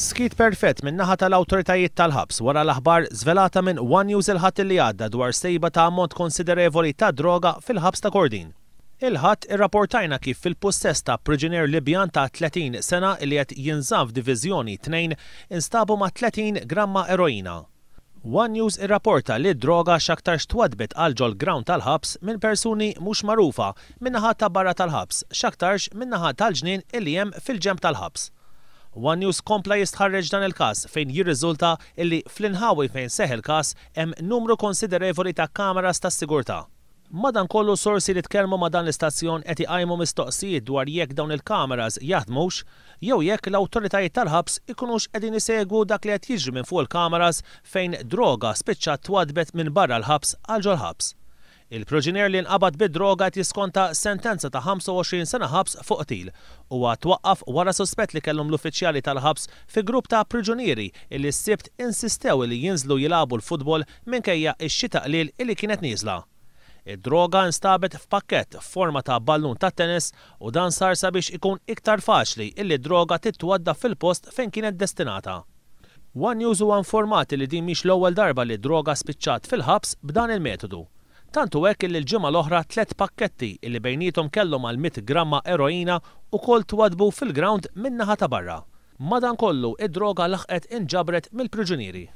Skiet perfett min-naħa tal-awtoritajiet tal-ħabs wara l-aħbar żvelata minn one News il-Ħadd li għadda dwar sejba ta' ammont konsiderevoli ta' droga fil-ħabs ta' Kordin. Il-Ħadd irrapportajna kif fil-pussess ta' priġunier Libjan ta' 30 sena li qed jinżamm f'Diviżjoni 2 instabu ma' 30 gramma eroina. One News irrapporta li d-droga x'aktarx twaddbet għal ġol-ground tal-ħabs minn persuni mhux magħrufa min-naħa ta' barra tal-ħabs, x'aktarx min-naħa tal-ġnien illi hemm fil-ġenb tal-ħabs. One News kompla jistħarreġ dan il-każ fejn jirriżulta illi fl-inħawi fejn seħħ il-każ hemm numru konsiderevoli ta' kameras tas-sigurtà. Madankollu sorsi li tkellmu ma' dan l-istazzjon qed iqajmu mistoqsijiet dwar jekk dawn il-kameras jaħdmux jew jekk l-awtoritajiet tal-ħabs ikunux qegħdin isegwu dak li qed jiġri minn fuq il-kameras fejn droga spiċċat twaddbet minn barra l-ħabs għal ġol-ħabs. Il-priġunier li nqabad bid-droga qed jiskonta sentenza ta' 25 sena ħabs fuq qtil. Huwa twaqqaf wara suspett li kellhom l-uffiċjali tal-ħabs fi grupp ta' priġunieri illi s-Sibt insistew illi jinżlu jilagħbu l-futbol minkejja x-xita qliel illi kienet nieżla. Id-droga instabet f'pakkett f'forma ta' ballun tat-tennis u dan sar sabiex ikun iktar faċli illi d-droga titwaddab fil-post fejn kienet destinata. One News huwa informat li din mhix l-ewwel darba li d-droga spiċċat fil-ħabs b'dan il-metodu. Tant hu hekk illi l-ġimgħa l-oħra tlett pakketti illi bejniethom kellhom għal 100 gramma eroina ukoll twaddbu fil-ground min-naħa ta' barra. Madankollu, id-droga laħqet inġabret mill-priġunieri.